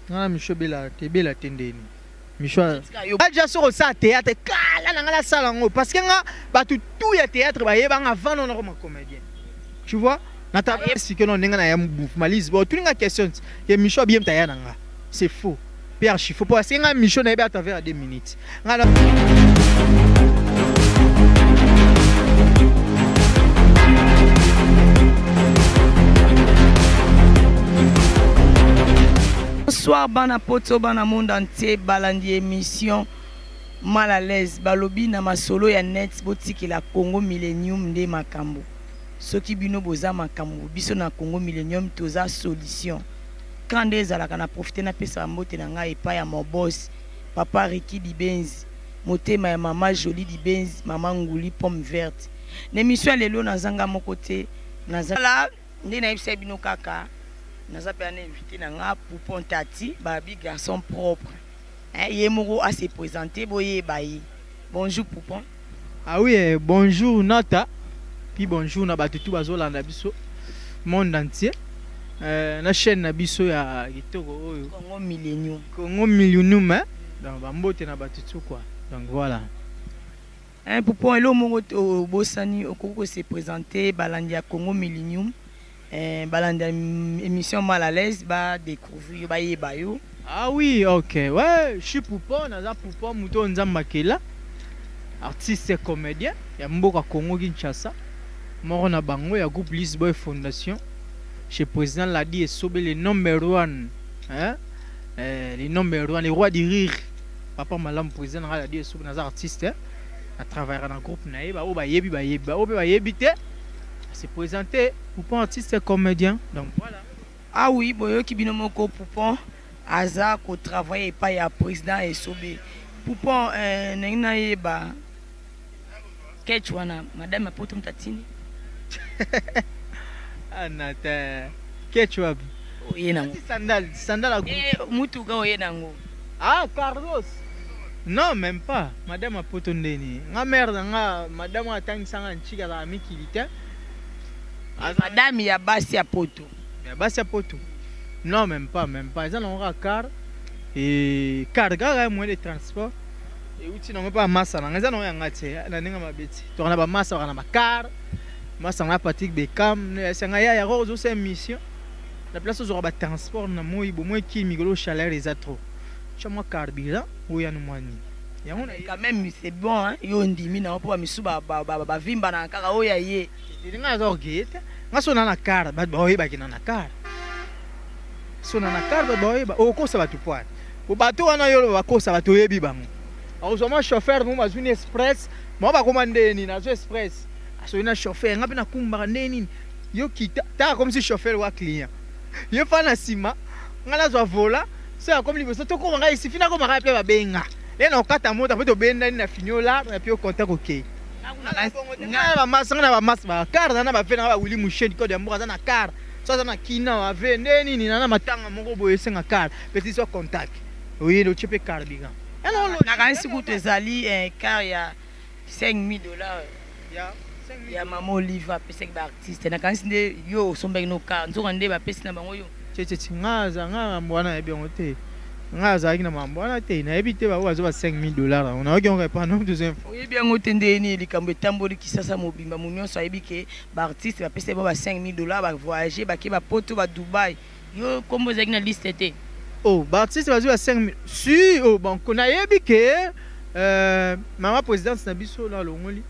Nga na Michou ebela te, ebela te ndeni. Michou aja soki osala théâtre kala na nga nasala yango parce que nga bato tout ya théâtre bayeba nga avant nona koma comédien. Tu vois? Na ta expliquer non ndenge na ya mouvement lise bo tuni nga question ke Michou abiyem ta ya na nga. C'est faux. Pierre archi faux parce que nga Michou na yebi à travers 2 minutes. Nga na Bonsoir bana poto bana monde entier balandi émission mal à l'aise balobi na masolo ya net botikela Congo Millennium nde makambo soki bino boza makambo biso na Congo Millennium toza solution quand nde ezalaka na profite napesa mbote na ngai epai ya mon boss Papa Ricky Dibenzi motema ya mama Jolie Dibenzi mama Nguli pomme verte na emission ya lelo naza nga moko te naza la nde nayebisaki bino kaka naza mpe na invité na nga Poupon Tati babi garçon propre hein, ye moko a se présenter boyeba ye. Bonjour Poupon. Ah oui, eh, bonjour Nata, puis bonjour na bato tout bazolanda biso monde entier. Na chaîne na biso ya kitoko oyo Congo Millennium. Congo Millennium hein? Donc ba mbote na bato tout quoi. Donc voilà. Hein, Poupon elo moko obosani okoki ko se présenter balandi ya Congo Millennium eh, balandi ya émission mal à l'aise ba découvrir yo bayeba yo. Ah oui, ok. Ouais, je suis Poupon, naza Poupon, moto Nzambe akela. Artiste comédien ya mboka Congo Kinshasa. Moko na bango ya groupe Lisboy Fondation. Chez président Ladi Esobe, le number one. Hein? Le number one, le roi du rire. Papa Malam, président Ladi Esobe, naza artiste. Hein? Na travaillera dans groupe na ye, ba oyo bayebi, bayebi, ba oyo pe bayebi te. Se présenter, Poupon artiste comédien. Donc voilà. Ah oui, boyoki bino moko Poupon aza ko travailler epai ya président Esobe. Poupon ndenge nayeba ketch wana madame ya poto mutu atindi. Anata ketch wapi? Oye nango. Sandal, sandal à Eh, mutuka oye nango. Ah, Carlos. Non, même pas. Madame ya poto ndeni. Nga mère na nga madame atangisa nga nchika za mikili te. Madame ya basi ya poto. Ya basi ya poto. Non, même pas, même pas. Eza nango kaka car et car kaka moyen de transport. Euti nango pa massa na nga eza nango ya nga te na ndenge mabe te. Tokana ba massa na ba car. Massa na Patrick Beckham, ya sanga ya ya ozo sa mission. La place ozo ba transport na moi bo moi ki mikolo chaleur eza trop. Cha mwa carburant oya no mwani. Yango na quand même c'est bon hein yo ndimi na po ba misu ba ba ba vimba na kaka oya ye. Nga aza orgueilleux te. Nga so na na car ba ba oyeba ki na na car. So na na car ba ba oyeba okosa bato poire. Po bato wana yo bakosa bato oyebi bango. Akozwa mwa chauffeur mo bazwi ni express, mo bakoma ndenge nini azwa express. Asoyi na chauffeur nga mpe nakumbaka ndenge nini. Yo kita taka comme si chauffeur wa client. Yo fa na nsima nga nazwa volant so akomi liboso tokoma ngai isifi nakoma kaka mpe babenga. Le na okata moto mpe tobendani na finiola na pio contact okei. Nga na bamasa nga na bamasa ba car na na ba na ba Willy Musheni code ya mboka aza na car so aza na kina ave nde nini na na matanga moko boye esenga car petit so contact oye otie mpe carburant. Nakanisi kutu ezali car ya 5000 dollars ya mama Olive apesaki ba artiste. Nakanisi nde yo osombaki no car nzoka nde bapesi na bango yo. Tchetche nga aza nga mambo wana nayebi yango te. Nga azalaki na mambo wana te nayebi te bango bazo ba 5000 dollars yango nayoki yango epa no deuxième fois. Oyebi yango te nde nini likambo etamboli Kisasa mobimba mu nyonso ayebi ke ba artiste bapesi bango ba 5000 dollars ba voyager bake ba poto ba Dubai. Yo kombo ezalaki na liste te. Oh ba artiste bazwi ba 5000 si oh bon nayebi ke mama présidente na biso na longoli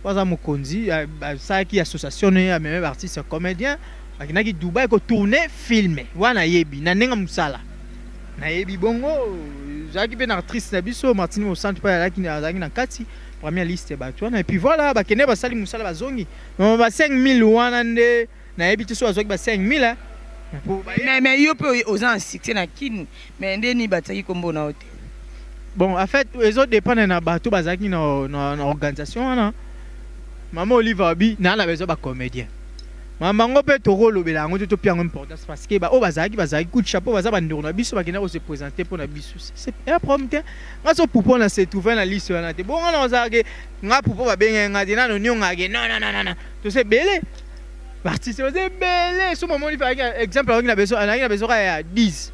baza mokonzi basalaki association ne ya meme ba artiste comédien bakendaki Dubai ko tourner film wana yebi na ndenge musala nayebi bongo ezalaki mpe na actrice na biso Martine Mosantu mpe azalaki na kati première liste ya bato wana et puis voilà bakende basali mosala bazongi ba 5000 wana nde nayebi te so bazwaki ba 5000 mais yo mpe oza na succès na Kin mais nde nini batiaki kombo na yo te. Bon en fait ezo dépendre na bato bazalaki na organisation wana. Mama Olive abi na na besoin ba comédien. Mama ngo mpe tokolobela yango te topia yango importance parce que ba oyo bazalaki bazalaki coup de chapeau baza bandeko na biso bakenda ko se présenter mpo na biso. C'est un problème te. Nga so Poupon na se trouver na liste wana te. Bongo na ozalaki nga Poupon babengaki nga te nano niongaki non non non non. Toza ebele. Artiste baza ebele. So mama Olive ayaki exemple ayaki na besoin ya 10.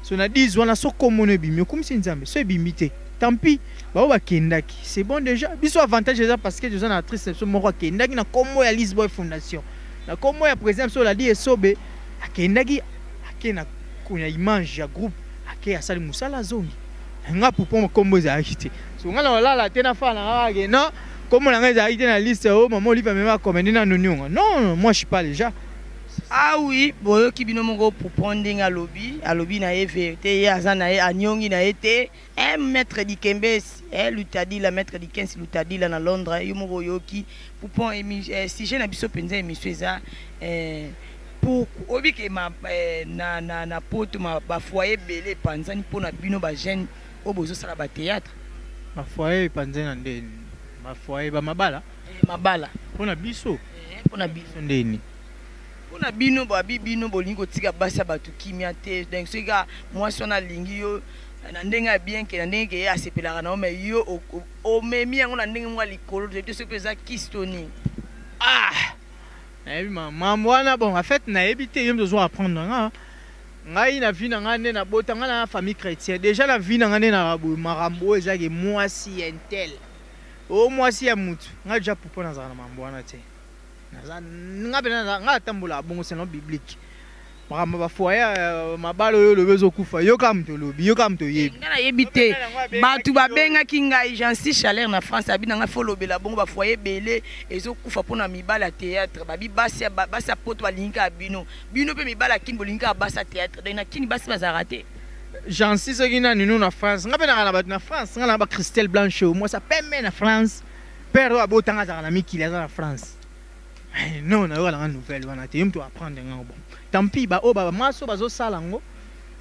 So na 10 wana so kombo no ebimi okumisi Nzambe, so ebimi te tant pis, ba oyo bakendaki c'est bon déjà. Biso avantage eza parce que toza na actrice na biso moko akendaki na kombo ya Lisboy Fondation, na kombo ya president na biso Ladi Esobe akendaki ake na na image ya groupe ake asali musala azongi. Nga poupon kombo ezalaki te. So nga na olala te na fana na nga ke non kombo na nga ezalaki te na liste oh maman Olive amema comédie na nonionga. Non, non, moi je suis pas déjà. Ah oui, boyoki bino moko Poupon ndenge alobi, alobi na ye verite, ye aza na ye aniongi na ye te. Eh maître Dikembes, eh Lutadila, maître Dikens Lutadila na Londres, yo moko oyoki Poupon emi, eh, sujet na biso penza émission eza eh, pour oyebi ke ma, eh, na, na, na poto ma, ba foyer ebele epanzani mpo na bino ba jeunes oyo bozosala ba théâtre. Ba foyer epanzani na ndeni? Ba foyer ba mabala? Eh, mabala. Mpo na biso? Eh, mpo na biso. Ndeni? Mpo na bino babi bino bolingi kotika basi ya bato kimia te, donc soki kaka mwasi wana alingi yo na ndenge ya bien ke na ndenge ke ye asepelaka na yo, mais yo omemi yango na ndenge moko ya likolo te, soki mpe eza kisi to nini. Ah! Nayebi mambo wana, bon en fait nayebi te, yo moto ozo apprendre nga. Ngai na vie na ngai nde nabota ngai na famille chrétienne, déjà na vie na ngai nde na boye makambo oyo ezaki mwasi ya intel o mwasi ya mutu, ngai déjà poupon nazalaka na mambo wana te. Naza nga pena naza nga atambola bongo selon biblique. Makambo ba foyer euh, mabala oyo olobi ezokufa yo kaka moto olobi yo kaka moto oyebi. Nga nayebi te bato babengaki ngai Jancy Chaleur na France abi na ngai fo lobela bongo ba foyer ebele ezokufa mpona mibali ya théâtre babi basi ya basi ya poto balingi kaka bino bino mpe mibali ya kini bolingi kaka basi ya théâtre donc na kini basi bazalaka te. Jancy soki nani no na France nga mpe naka na bato na France nga na ba Christelle Blanche mwasi ya pembe na France. Père oyo abota nga azalaka na mikili aza na France. Eh, non nayoka nanga nouvelle wana te, yo mutu apprendre nga bon. Tant pis ba oyo ba mwasi oyo bazo sala yango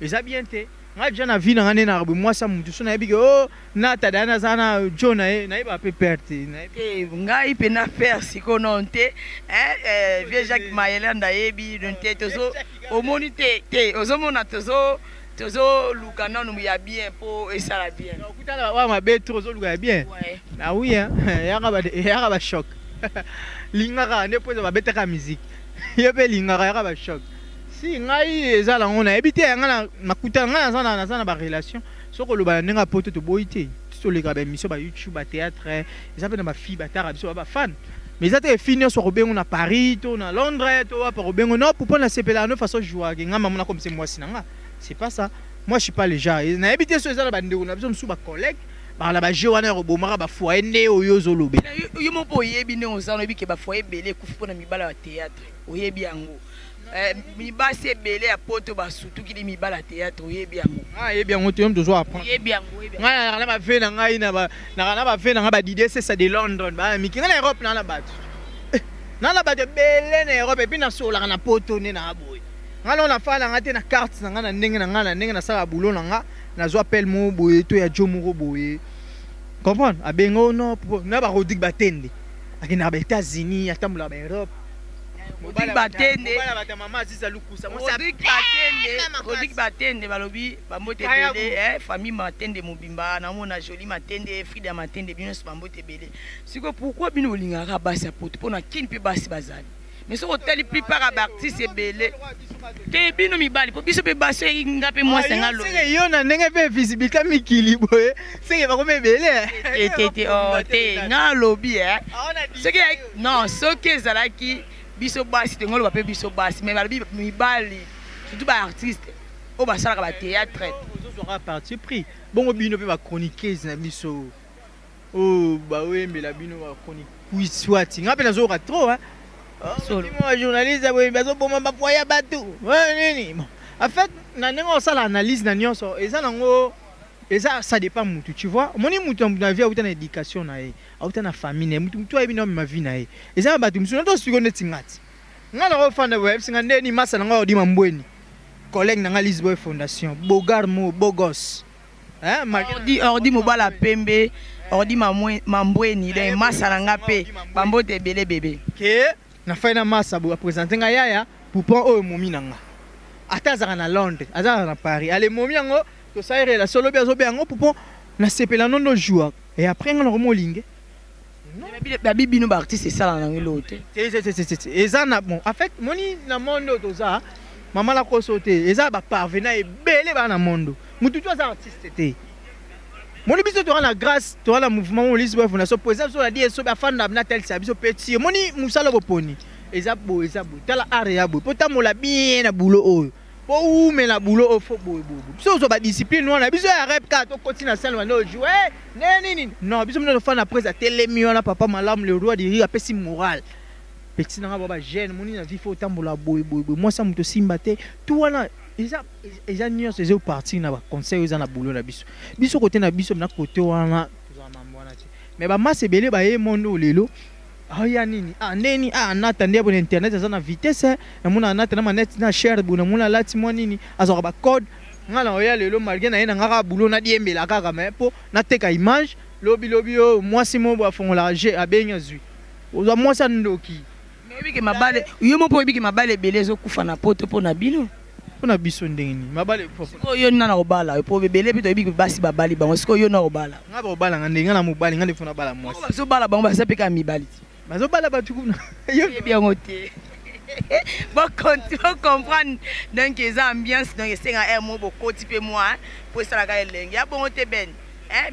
eza bien te. Nga dejà na vie na nga nde na mwasi ya mutu so nayebi ke oh Nata Diana aza na Joe na ye nayeba pe père te. Te ngai pe na père sikoyo non te hein eh, vieux Jacques Mayele ndayebi non te tozo omoni te te ozomona tozo tozo luka nanu ya bien po esala bien. Okutana ba mabe trop ozo luka ya bien. Ouais. Ah oui hein yaka ba yaka ba choc. Lingaka nde po ba betaka musique. Yo pe lingaka yaka ba choc. Si ngai eza nango nayebi te nga na makuta ngai naza na naza na ba relation soki oloba na ndenge ya poto toboyi te toleka ba émission ba YouTube ba théâtre eza pe na ba fille batara biso ba ba fan mais eza te fille nyonso akobengo na Paris to na Londres to wapi akobengo non popo na sepelaka no façon jouaka nga mama na comme c'est mwasi na nga. C'est pas ça. Moi je suis pas le genre. Nayebi te so eza na ba ndeko na biso mosusu ba collègues ba na ba jeu wana ya kobomaka ba foyer nde oyo ozolobela. Yo moko oyebi ndenge oza oyebi ke ba foyer ebele ekufi mpona mibala ya théâtre oyebi yango. Eh, mibasi ebele ya poto basutukili mibala ya théâtre oyebi yango. Ah, yebi yango te yo moto ozo apprendre. Oyebi yango, oyebi yango. Ngai nalaka na ba vie na ngai na ba nalaka na ba vie na ngai ba Didier Sessa de London ba miki ngai na Europe na na bato. Eh, na na bato ebele na Europe et puis nasololaka na poto nde na boye. Nga nao na fala nga te na carte na nga na ndenge na nga na ndenge na sala boulot na nga na zwa appel moko boye to ya djo moko boye comprendre abenga oh non na ba Rodrigue Batende akendaka ba États-Unis atambolaka ba Europe Rodrigue Batende mobala bata mama Aziza Lukusa Rodrigue Batende Rodrigue Batende balobi bambote ebele eh famille Matende mobimba namona Jolie Matende Frida Matende bino nyonso bambote ebele sikoyo pourquoi bino bolingaka basi ya poto mpo na kin mpe basi bazali mais soki otali plupart ya baartiste ebele te bino mibali mpo biso mpe basi oyo nga mpe mwasi nga lobi seke yo na ndenge mpe visibilité mikili boye seke bakomi ebele te te te oh, te nga alobi eh soki non soki ezalaki biso basi te ngoloba mpe biso basi mais balobi mibali surtout baartiste oyo basalaka batheatre ozozwaka parti pris bongo bino mpe bachroniqueuse na biso oyo baoyembela bino ba chroniquiswati nga mpe nazoyoka trop hein Solo. Ba journaliste boye bazoboma ba foyer ya bato nini bon en fait na ndenge osala analyse na nyonso eza nango eza ça dépend mutu tu vois omoni mutu na vie auta na éducation na ye auta na famille na ye mutu mutu ayebi na omema vie na ye eza na bato mosusu nato sikoyo neti nga ti nga nakofanda boye ayebisi nga ndeni masa na nga odima mbweni collègue na nga Lisboy Fondation bogar mo bogos Hein, ordi, ordi mobala pembe ordi mambweni donc masa na nga pe bambote ebele bebe ke na fai na masa boye apresente nga yaya poupon oyo momi na nga ata azalaka na londres azalaka na paris ale momi yango tosali relation lobi azobe yango poupon nasepela nondo joua et après nga nakoma olinge babi bino baartiste esala nango eloko te eza na bon en fait moni na monde oyo toza. Mama nakoso te, eza ba parvenant ebele bana mondo. Mutu tu aza artiste te. Moni biso toza na grâce, toza na mouvement mo Lisboa Fondation, président biso na DSO afanda na talisa biso petit. Moni musala boponi. Eza boye, eza boye. Tala art ya boye. Po tambola bien na boulot oyo. Po umela boulot oyo fo boye boye. Biso ozo ba discipline wana, biso ya rep ka to koti na salle wana jouer. Ne nini? Non, biso mino fana presa telemi wana papa malamu le roi du rire apesi moral. Petit nanga ba jeune moni na vie fo tambola boye boye boye. Moi ça muto simba te. Tout wana eza eza nyonso eza partir na ba conseil eza na boulot na biso. Biso côté na biso na côté wana tozala mambo wana te. Mais ba masse ebele ba ye mondo lelo. Ah ya nini? Ah ndeni ah nata nde bona internet eza na vitesse na mona nata na manette na share bu na mona lati mwa nini azwaka ba code nga na oya lelo malgré na ye na ngaka boulot na diembela kaka mais po nateka image lobi lobi yo mwasi mo bo afongolaka je abengi azwi ozwa mwasi ya ndoki. Mais oyebi ke mabale yo moko oyebi ke mabale ebele ezokufa na poto mpo na bino. Mpo na biso ndenge nini mabale ekufa sikoyo yo nana kobala yo po ebele mpe toyebi ke basi babali bango sikoyo yo na kobala. Nga bakobala nga ndenge nga na mobali nga nde fo nabala mwasi. Bazobala bango baza mpe kaka mibali ti. Bazobala bato kuna. Oyebi yango te. Bocomprendre donc eza ambiance donc esenga air moko bokoti mpe mwa po esalaka elenge ya bongo te ben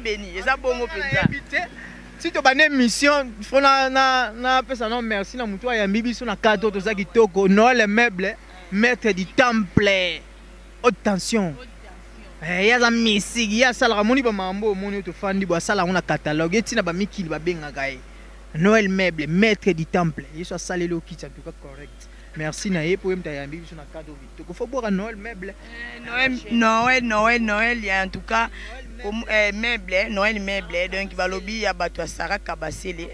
beni eza bongo mpenza. Si tobandi émission fo napesa no merci na motu ayambi biso na cadre toza kitoko. Noël Meuble, maître du temple haute tension. Ye aza misiki, ye asalaka moni bamambo omoni oyo tofandi bo asala yango na catalogue ye ntina bamikili babengaka ye Noël Meuble, maître du temple. Yesu asaleli okiti en tout cas correct. Merci na ye po ye moto ayambi biso na cadre kitoko. Fo bwaka Noël Meuble. Noël, Noël, Noël, Noël, en tout cas meuble, Noël Meuble, donc balobi ya bato ya Sarah Kabasele,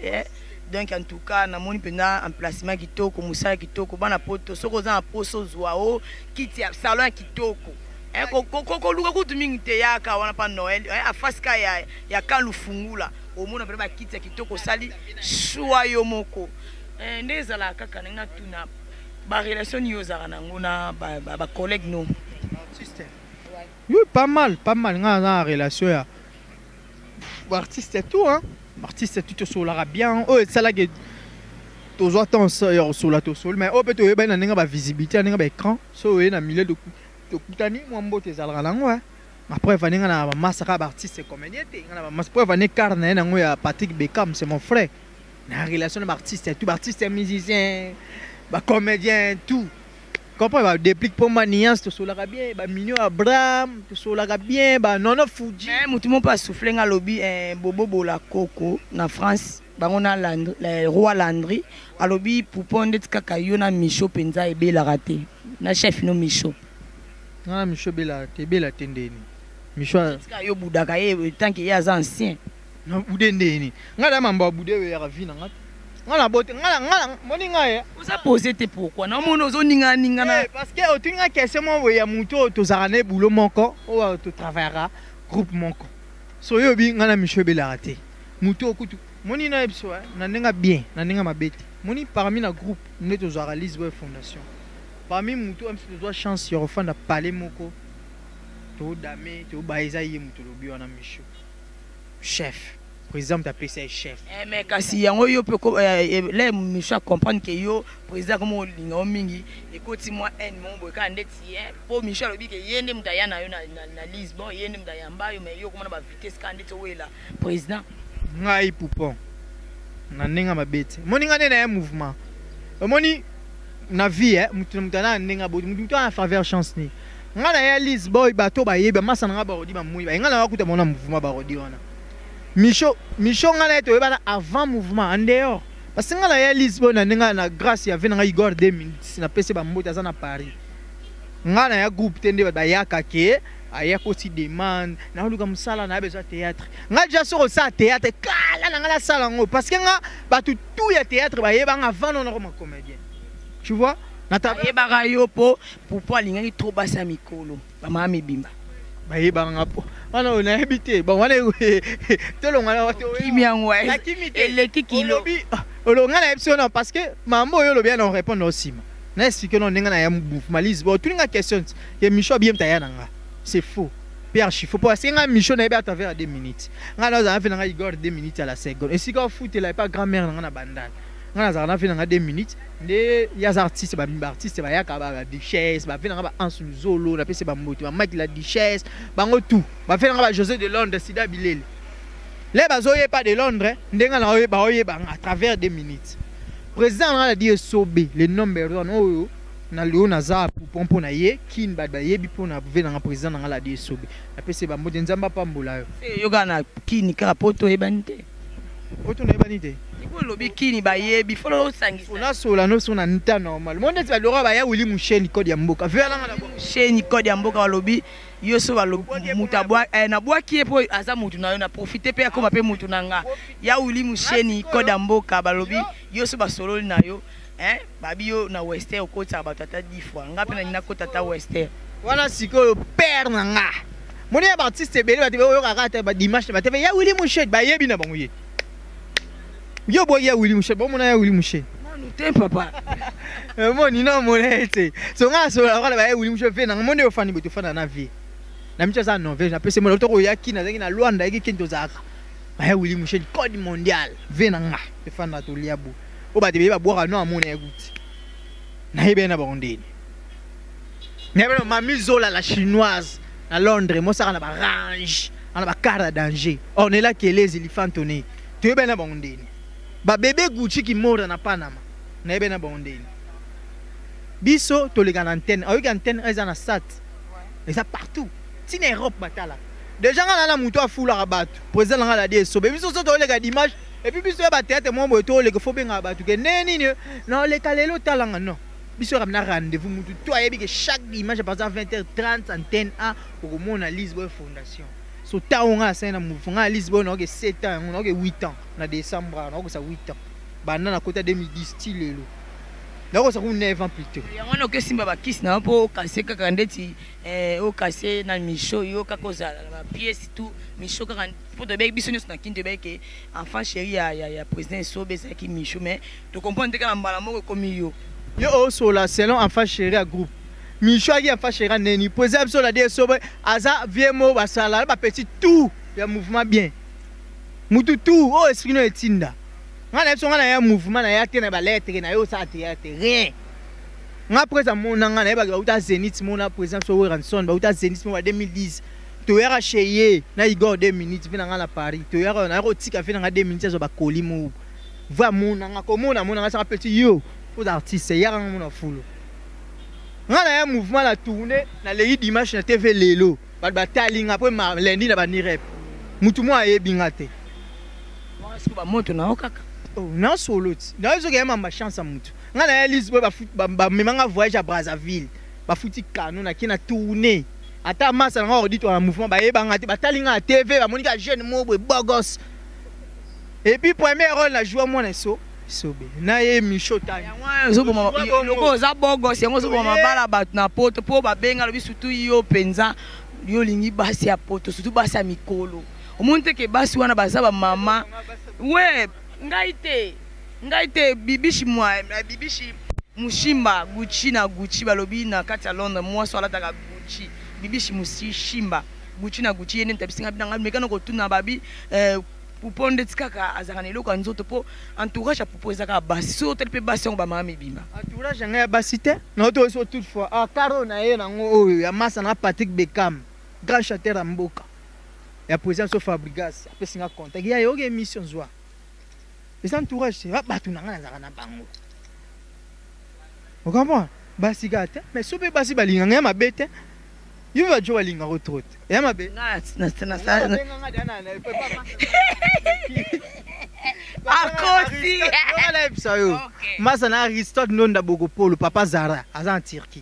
donc en tout cas namoni mpenza emplacement kitoko, mosala kitoko, bana poto soki oza na poso ozwa o kiti ya salon ya kitoko, koluka kutu mingi te, yaka wana pa Noël, afasi ka ya Kalufungula, omona mpenza bakiti ya kitoko, osali choix yo moko. Nde ezalaka kaka ndenge natuna ba relation nini ozalaka nango na ba collègue no artiste? Oui, pas mal, pas mal. Nga na relation ya artiste tout hein. Artiste tout tosolaka bien. Oyo esalaki tozwa temps ya kosola tosoli, mais oyo mpe toyebani na ndenge ba visibilité, na ndenge ba écran. So oye na milieu tokutani mwa mbote ezalaka nango hein. Après vane nga na bamasa kaka baartiste comédien te, nga na bamasa po vane car na ye nango ya Patrick Beckham, c'est mon frère. Na relation na baartiste tout, baartiste musicien, bacomédien tout. Comprends ba déplique po ma nuance tosolaka bien, ba Mignon Abraham tosolaka bien, ba Nono Fuji. Mais mutu moko asouffle nga lobi Bobo Bola Koko na France bango na Landry, le roi Landry alobi poupon ndeti kaka yo na Micho penza ebelaka te na chef no Micho. Nga na Micho ebelaka te, ebela te ndeni. Micho tika yo budaka ye tant que ye aza ancien. Na bude ndeni. Nga na mambo ya bude oyo ya vie na nga. Nga na bote, nga na moni nga ye. Oza posé te pourquoi? Na moni ozo ninga ninga na. Parce que otinga question mo ya muto tozaka na boulot moko, oyo to travaillera groupe moko. So yo bi nga na Micho ebelaka te. Muto okutu moni na biso na ndinga bien, na ndinga mabete. Moni parmi na groupe nde tozaka Lisboa Fondation. Parmi muto am tozwa chance ya kofanda palais moko. To dame, to ba eza ye muto lobi wana Micho. Chef, président m'tapesa ye chef. Mais kasi yango yo pe ko le Micho a comprendre que yo président comme olinga o mingi ekoti mwa haine mo boye kaka ndeti po Micho alobi ke ye nde mutu aya na yo na Lisbon, ye nde mutu ayamba yo, mais yo komona ba vitesse kaka ndeti owela président. Ngai poupon na ndenge mabe te. Moni nga nde na ye mouvement. Omoni na vie mutu na mutu ana ndenge bodi, mutu mutu ana faveur chance ni. Nga na ya Lisboy bato bayeba masa na nga barodi ba moni ba nga na wakuta mona mouvement barodi wana. Micho, Micho nga na ye toyebana avant mouvement en dehors. Parce que nga na ya Lisboy na ndenge na grâce ya ve na nga Igor 2 minutes na pese ba mbota za na Paris. Nga na ya groupe te nde ba yaka ke aya koti demande na luka musala na besoin théâtre. Nga déjà soko sa théâtre kala na nga la sala ngo parce que nga bato tout ya théâtre ba yeba nga avant non comme comédien. Tu vois? Bayebaka yo po Poupon alingaki trop basi ya mikolo ba mama mibimba. Bayebaka nga po wana oyo nayebi te. Bon wana tolonga na wato. Kimi yango, Nakimi te. Eleki kilo. Olobi, olonga na yebi non parce que mambo oyo olobi na répondre aussi. Na expliquer non ndenge na ya mouvement Lisboa. Otuni nga question que Micho bien taya na nga. C'est faux. Pierre Chifo parce que nga Micho na yebi à travers 2 minutes. Nga na za na nga Igor 2 minutes à la seconde. Et si ka foutre la pas grand-mère na nga na bandal. Nga nazalaka na vie na nga 2 minutes nde ye aza artiste, ba artiste bayaka ba duchesse, ba vie na nga ba Hans Luzolo, napesi ba mbote, ba Mike la duchesse, bango tout. Ba vie na nga ba José de Londres, Sida Bilele. Le bazoye pas de Londres, nde nga na ba oyeba nga à travers 2 minutes. Président na nga na dit Esobe, le number one oyo na leo naza poupon mpo na ye kin bato bayebi mpo na ve nanga président na nga ladi Esobe. Napesi ba mbote, Nzambe apambola yo. Yo kaka na kini kaka po toyebani te. Poto nayebani te. Ipo lobi kini bayebi folo osangisa. Onasola no so na nta normal. Monde ti balora baya wili musheni code ya mboka. Vela nga na musheni code ya mboka balobi yo so balobi mutu abwa eh, na bwaki ye po aza mutu na yo na profiter pe akoma pe mutu na nga. Ya wili musheni code ya mboka balobi yo so basololi na yo eh babi yo na western okotisaka bato ata 10 fois nga pe na nina kota ata western. Wana sikoyo père na nga. Moni ya ba artiste ebele bato oyokaka ata ba dimanche na ba TV ya Willy Mouchet bayebi na bango ye. Yo boyi ya Willy Mouchet, bomona ya Willy Mouchet. Nanu te papa. Moni na mona ete. So nga so la ba ya Willy Mouchet ve na moni ofani boto fana na vie. Na micho za Norvège na pese mona to ko ya ki na zangi na Luanda yaki kinto zaka. Ba ya Willy Mouchet code mondial ve na nga. Te fana to liabu. O ba te ba bwaka no amona ya kuti. Na yebe na bango ndeni. Nayebana Mami Zola la chinoise na Londres mosaka na ba range na ba car ya danger. Ornella Kelezi Lifantone toyebani na bango ndeni. Ba bebe Gucci Kimora na Panama nayebani na bango ndeni. Biso toleka na antenne, ayoki antenne eza na sat eza partout ti na Europe batala. Deja nga na na mutu afulaka bato président na nga ladi esobe biso so toleka dimanche et puis biso ya ba théâtre moko boye toleka faut bengaka bato ke ndenge nini na oleka lelo talanga non. Biso kaka na rendez-vous mutu to ayebi ke chaque dimanche à partir ya 20h30 antenne A okomona Lisboy Fondation. So tango nga nasali na mouvement nga na Lisboy naoke 7 ans yango naoke 8 ans na décembre naokokisa 8 ans banda na kota 2010 ti lelo naokokisa ku 9 ans plutôt. Yango wana okesimba bakisi na yo mpo okase kaka ndeti eh, okase na micho yo kaka ozala na bapiese tout micho kaka mpo toyebaki biso nyonso na kini toyebaki ke enfant chéri ya, ya, ya président Esobe ezalaki micho mais To comprendre te kaka mbala moko ekomi yo. Yo osola selon enfant chéri ya groupe. Micho aki enfant chéri ya neni. Président biso la DSO aza vieux mo basala ba petit tout ya mouvement bien. Mutu tout oh esprit no etinda. Nga na biso nga na ya mouvement na ya te na ba lettres na yo sa théâtre rien. Nga président mona nga na yebaki bauta Zenith mona président biso Werrason bauta Zenith mo ba 2010. Toyaka chez ye na Igor 2 minutes pe na nga na Paris. Toyaka na kotika fe na nga 2 minutes azo ba colis mo. Va mona nga komona mona nga saka petit yo oza artiste yaka nga mona fulu nga na ya mouvement na tourne na leki dimanche na TV lelo bato batali nga après lundi na bandi rep mutu moko ayebi nga te siko bamoto na yo kaka oh, na solo ti na yo soki ya mamba chance ya mutu nga na ya Lisboy bamema nga voyage ya Brazzaville bafuti kano na ke na tourne ata masa na nga audit na mouvement bayeba nga te batali nga na TV bamoni ka jeune moko boye bogos. Et puis premier rôle na joua mwana eso sobe na ye Micho tani. Yango wana ozoboma loko oza bogos yango ozoboma mabala bato na poto mpo babenga lobi surtout yo mpenza yo olingi basi ya poto surtout basi ya mikolo omoni te ke basi wana baza bamama we ngai te ngai te bibishi mwa bibishi mushimba Gucci na Gucci balobi na kati ya Londres mwasi alataka Gucci bibishi mushimba Gucci na Gucci ye nde moto abisinga bina ngai mekana kotuna babi eh, Poupon ndeti kaka azalaka na eloko ya nzoto po entourage ya Poupon eza kaka basi soki otali pe basi yango ba mama mibimba. Entourage ya ngai ya basi te na oto so toutefois ah caro na ye nango oyo ya masa na Patrick Beckham grand chanteur ya mboka ya président so Fabregas apesi nga contact ya yoki émission zwa eza entourage te bato na ngai nazalaka na bango okomprendre basi kaka te mais so mpe basi balinga ngai ya mabe te Yo ba djo balinga ko trop te. Ya mabe. Akosi. Nayebisa yo. Masa na Aristote Ndonda Bokopolo papa Zara aza na Turquie.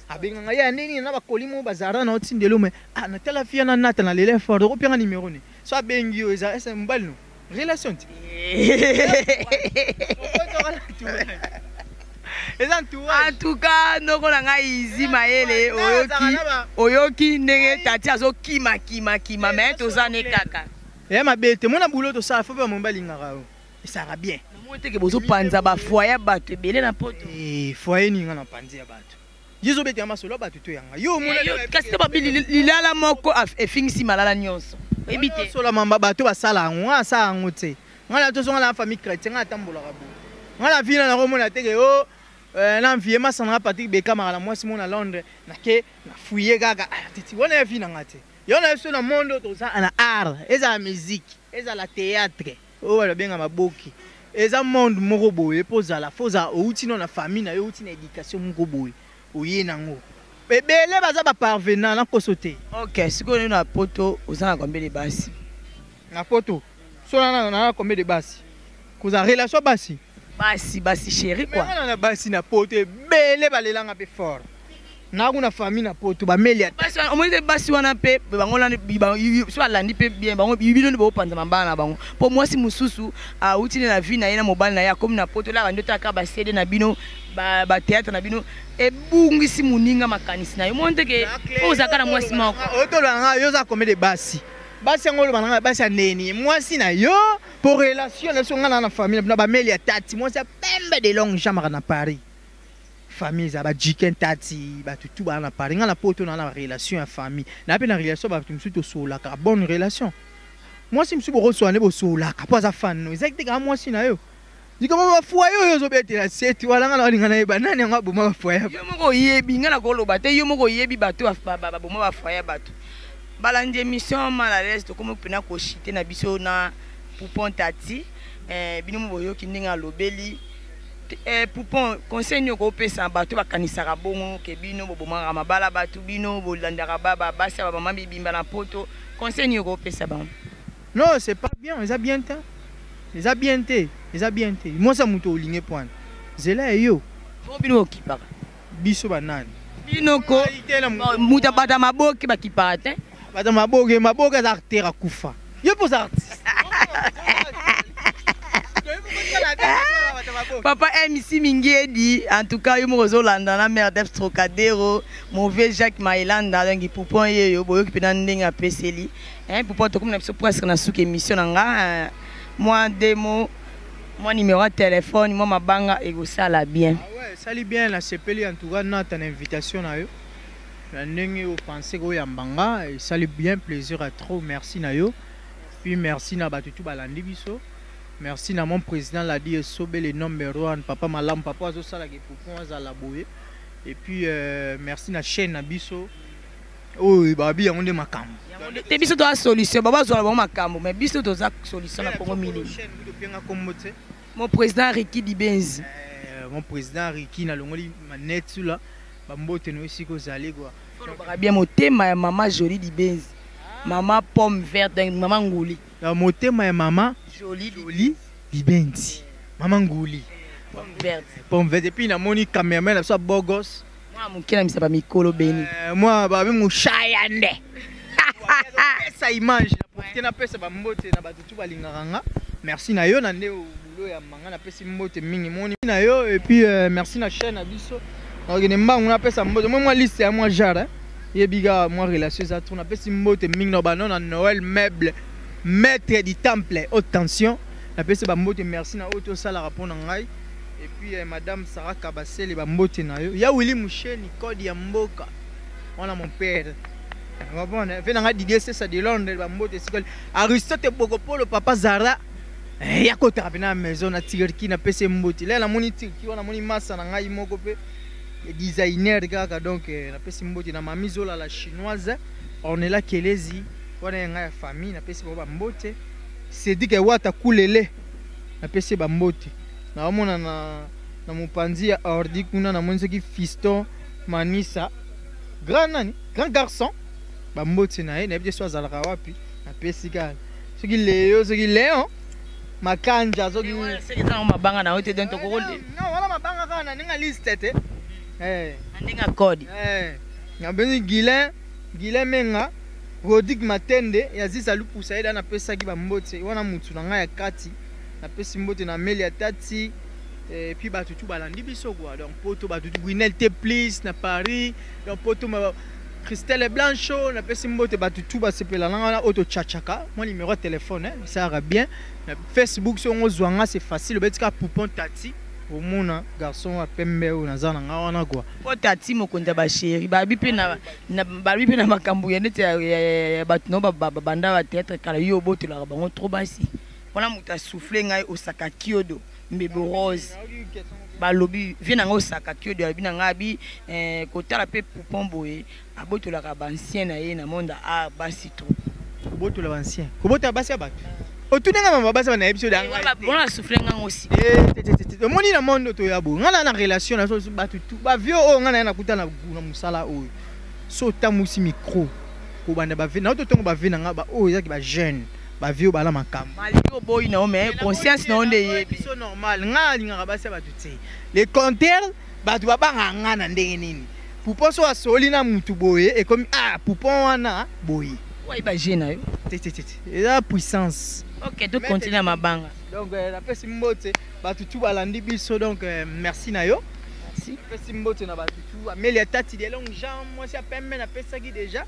Abenga ngai ya ndenge nini na bakoli mo ba Zara na otindelo mais ah na tala fia na nata na lele fort okopianga numero ne. So abengi yo eza ese mobali no. Relation ti. Eza entourage. En tout cas noko na ngai Easy Mayele oyoki oyoki ndenge tati azokima kima kima mais toza ne kaka. Ya mabe te mona boulot tosala faut pe ba mobali balingaka yo esaka bien. Namoni te ke bozopanza ba foyer ya bato ebele na poto. Eh foyer nini nga na panzi ya bato. Yo ozobetela masolo ya bato to yanga yo omona eh, kasi te babi lilala moko efingisi malala nyonso oyebi te sola mamba bato basala yango nga asala yango te nga na tozonga na famille chrétien nga atambolaka boye. Nga na vie na nakomona te ke o na envie masa na nga Patrick Bekamaka na mwasi moko na Londres, nake na fouiller kaka ah, titi wana ya vie na nga te. Yo na biso na monde oyo toza na art, ezala musique, ezala théâtre, oyo bato babenga maboke. Eza monde moko boye po ozala, faut ozala outi no na famille na yo, outi na éducation moko boye, oye nango. Ebele baza ba parvenant na koso te. Ok, sikoyo na poto oza na combien de basi? Na poto so na na combien de basi? Koza relation basi? Basi, basi chérie quoi. Mais na basi na poto ebele balelanga pe fort. Na kuna famille na poto ba meli basi wana omoni te basi wana pe bango landi so alandi pe bien bango bino nde bopanza mabala na bango po mwasi mosusu awuti na vie na ye na mobali na ye akomi na poto laka nde otaka ba CD na bino ba ba théâtre na bino ebungisi moninga makanisi na yo omoni te ke ozalaka na mwasi moko otoloba nga yo oza combien de basi basi yango oloba na nga basi ya ndeni mwasi na yo po relation na biso nga na na famille na bameli ya tati mwasi ya pembe de longue jamaka na Paris famille eza ba jiken tati bato tu baa na Paris nga na poto na na relation ya famille na pe na relation bato mosusu tosololaka bonne relation mwasi mosusu bokosola nde bosololaka po aza fan no ezaki te kaka mwasi na yo likambo ba foyer oyo ozobetela seti wana nga na olinga nayeba nani yango aboma ba foyer yo moko oyebi nga nakoloba te yo moko oyebi bato baboma ba foyer bato balandi émission mal à l'aise tokomi mpena koshite na biso na Poupon Tati eh, bino mo boyoki ndenge alobeli eh, Poupon conseil nini okopesa bato bakanisaka bongo ke bino bobomaka mabala bato bino bolandaka basi ya bamama mibimba na poto conseil nini okopesa bango? Non, c'est pas bien, eza bien te. Eza bien te, eza bien te. Mwasi ya moto olingi pwana. Zela ya yo. Po bino okipaka. Biso ba nani? Bino ko moto abata maboke bakipaka te. Bata maboke, maboke aza acteur akufa. Yo mpo oza artiste. Papa MC Mingiedi, en tout cas, yo moko ozolanda na mère Debs Trocadero, mauvais Jacques Maelanda, donc Poupon yeyo, boyoki pena ndenge apeseli. Hein, Poupon tokomi na biso presque na suka émission na nga. Moi deux mots, moi numéro ya téléphone, moi mabanga ekosala bien. Ah ouais, sali bien na sepeli en tout cas nata na invitation na yo. Na ndenge o penser ko yamba nga, esali bien plaisir à trop, merci na yo. Puis merci na bato tout balandi biso. Merci na mon président Ladi Esobe le number one, papa malamu, papa azosala ke Poupon azala boye. Et puis merci na chaîne na biso. Oyo babi yango nde makambo. Te biso toza solution, baba zwa bango makambo, mais biso toza solution na Congo mili. Mon président Ricky Dibenzi. Mon président Ricky na longoli manette là, ba mbote no esika ozali quoi. Olobaka bien motema ya mama Jolie Dibenzi. Mama pomme verte, donc mama Nguli. Na motema ya mama Jolie Jolie Dibenzi. Mama Nguli. Pomme verte. Pomme verte et puis na moni cameraman na biso Bogos. Mwa moke na misaba mikolo beni. Mwa ba mushaya nde. Pesa image na profiter na pesa ba mbote na bato tu balingaka nga. Merci na yo na nde boulot ya manga na pesi mbote mingi moni na yo et puis merci na chaîne na biso. Nakende mbangu na pesa mbote moi moi liste ya moi genre hein. Yebiga moi relation za tourne pesi mbote mingi na ba non na Noël meuble maître du temple haute tension na pesi ba mbote merci na oyo tosala rapport na ngai. Et puis madame Sarah Kabasele ba mbote na yo. Ya Willy Musheni code ya mboka. Wana mon père. Comprendre? Ve nanga Didier Sessa de Londres ba mbote sikoli. Aristote Bokopolo papa Zara. Ya kota na maison na Turquie na pese mbote. Là na moni Turquie wana moni massa na ngai moko pe designer kaka donc na pesi mbote na mami Zola la chinoise. Ornella Kelezi wana ya ngai ya famille na pesi ba mbote. Cédric Wata Kulele na pesi ba mbote. Naomona na mopanzi ya ordi kuna namoni soki Fiston Manisa grand nani grand garçon ba mbote na ye nayebi te so azalaka wapi napesi kaka soki Leo soki Leon Makanja soki eza mabanga na yo te donc tokoko non wana mabanga kaka na ndenge liste te na ndenge ya code nabengi Guilain Guilain Menga Rodrigue Matende ya Ziza Lupusa ye da napesaki ba mbote wana mutu na ngai ya kati. Napesi mbote na Amelia Tati et puis bato tu balandi biso quoi. Donc poto bato tu Brunel T plus na Paris. Donc poto ma Christelle Blancho napesi mbote bato tu basepela na wana oto chachaka. Moi numéro de téléphone hein, ça ira bien. Na Facebook so ngo zwanga c'est facile obetika Poupon Tati. Omona garçon wa pembe oyo naza na nga wana quoi. Po Tati mokonzi ya ba chéri babi pe na babi pe na makambo ya neti ya bato no ba banda ba théâtre kala yo obotolaka bango trop basi. Wana moto a souffler ngai Osaka Kyodo. Mbebo Rose balobi vie na nga osaka kiodo alobi na nga abi eh, kotala mpe poupon boye abotolaka baancien na ye na monde ya art basi trop. Kobotola baancien, kobotola basi ya bato, otuni nga mama basi banayebi so. Bona souffle nga ngo si. Omoni na monde toya boye, nga na relation na bato tu bavie oyo nga na ye nakuta na mosala oyo. So otambwisi micro kobanda bavie na ototongo, bavie na nga oyo ezaki bajeune, bavie oyo bala makambo. Malgré oboyi na yo, mais conscience na yo nde eyebi. So normal, nga alingaka basi ya bato te. Le contraire, bato babangaka nga na ndenge nini? Poupon so asoli na mutu boye, ekomi ah poupon wana boye. Oyeba je na yo. Te te te, eza puissance. Ok, to continue na mabanga. Donc napesi mbote bato tu balandi biso. Donc merci na yo. Merci. Napesi mbote na bato tu, Amelia Tati de longue jambe, mwasi ya pembe, napesaki déjà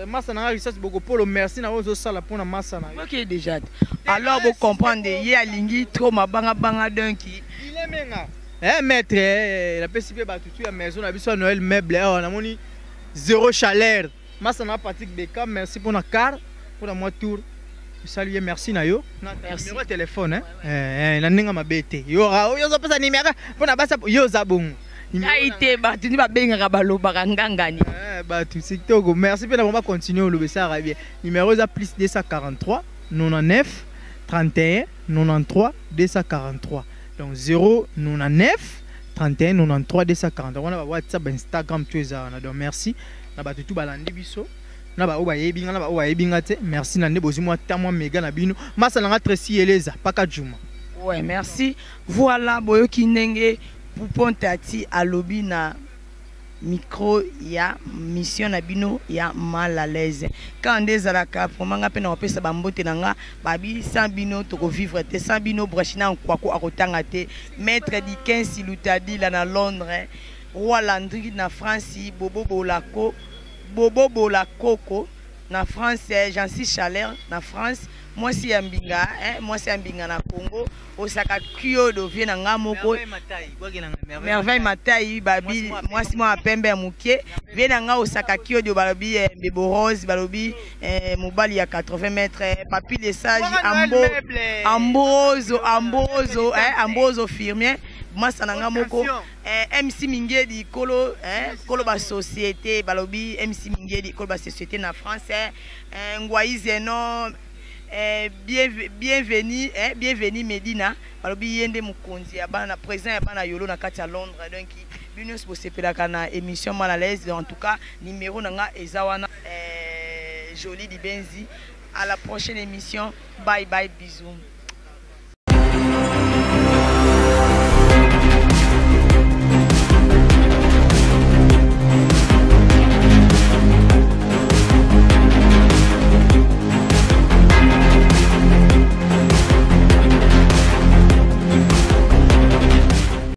masa na nga Risasi Bokopolo, merci na oyo ozosala mpona masa na yo. Ok, déjà alors bocomprendre ye alingi trop mabangabanga, donc ilemenga maître, napesi mpe bato tu ya maison na biso ya Noël Meuble awa, namoni zéro chaleur, masa na Patrick Beka, merci mpona car, mpona mwa tour osali ye, merci na yo. Numéro ya telefone na ndenge mabe te, yo ozopesa numéro mpona basa, yo oza bongo. Ngai te, bato ndi babengaka, balobaka ngangani. Bato kitoko, merci mpe na bango, bacontinue oloba esalaka bien. Numéro eza plus 243 99 31 93 243, donc 099 31 93 243 wana ba WhatsApp, ba Instagram to eza wana. Donc merci na bato tu balandi biso, na baoyo bayebi nga, na baoyo bayebi nga te, merci na nde bozwi mwa ta mwa mega na bino. Masa na nga Tracy Eleza Paka Juma. Ouais, merci. Voilà, boyoki ndenge Poupon Tati alobi na micro ya mission na bino ya Mal à l'aise. Quand nde ezalaka vraiment, nga mpe na kopesa bambote na nga babi, sans bino tokovivre te, sans bino Brachina Nkwako akotanga te. Maître Dikensi Lutadila na Londres, Roi Landry na France, Bobo Bolako, Bobo Bolakoko na France, Jancy Chaleur na France, mwasi ya mbinga, mwasi ya mbinga na Congo, Osaka Kiodo, vie na nga moko Merveille Matai, babi mwasi mwa pembe ya moke, vie na nga Osaka Kiodo, balobi Mbebo Rose, balobi mobali ya 80 mètres, Papi le Sage, Ambo, Ambroso, Ambroso, Ambroso Firmien, masa na nga moko MC Mingedi, kolo kolo basociété, balobi MC Mingedi, kolo basociété na France, Ngwai Zenon, bienvenue, bienvenue Medina, balobi ye nde mokonzi ya bana, président ya bana Yolo na kati ya Londres. Donc bino nyonso bosepelaka na émission Mal à l'aise. En tout cas, numéro na nga eza wana, Jolie Dibenzi. À la prochaine émission, bye bye, bisous.